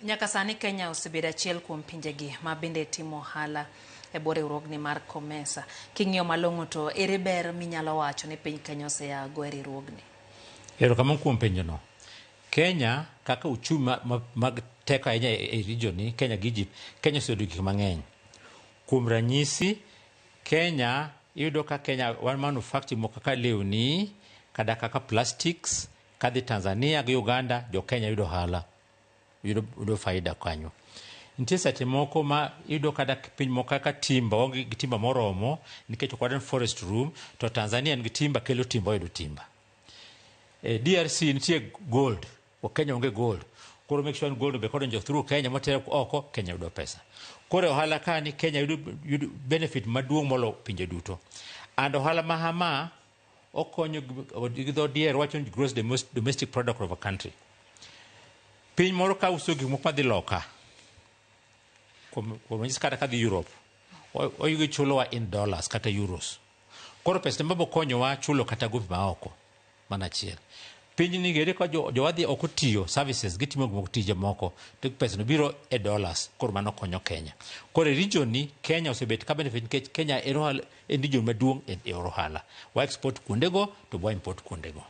Nyaka sani Kenya osebedo achiel kuom pinjegi ma bende timo ohala e bwo riwruogni mar COMESA. King'iyo malong'o to ere ber minyalo wacho ni piny Kenya oseago e riwruogni? Erokamano kuom penjono. Kenya kaka uchumi mag teko ahinya e region ni, Kenya gi Egypt, Kenya oseyudo gik mang'eny. Kuom ranyisi, Kenya iyudo ka Kenya wan manufacturing moko kaka lewni, kata kaka plastics, kadhi Tanzania gi Uganda, jo Kenya yudo ohala, yudo faida kanyo. Nitie seche moko ma iyudo kata piny moko kaka timber, waonge gi timber moromo nikech ok wadwar forest room, to Tanzania nigi timber, kelo timber, wayudo timber. E DRC nitie gold, Kenya onge gold. Koro make sure ni gold be kodonjo through Kenya moter oko, Kenya yudo pesa. Koro e ohala ka ni Kenya yudo benefit maduong' molo pinje duto. And ohala ma hama okonyo gi dho dier wacho ni gross domestic product of a country. Piny moro ka uso gik moko madhi loka, kuom ranyisi kata kadhi Europe, oyudo chulowa in dollars kata euros. Koro pesa mabo konyowa chulo kata gope ma oko, mana achiel. Piny ni gere ka jowa dhi oko tiyo services, gitimo gik moko tije moko, to pesa no biro e dollars, koro mano konyo Kenya. Koro e region ni, Kenya osebet ka benefit nikech Kenya en ohala, en region maduong' e yor ohala. Wa export kuondego to wa import kuondego.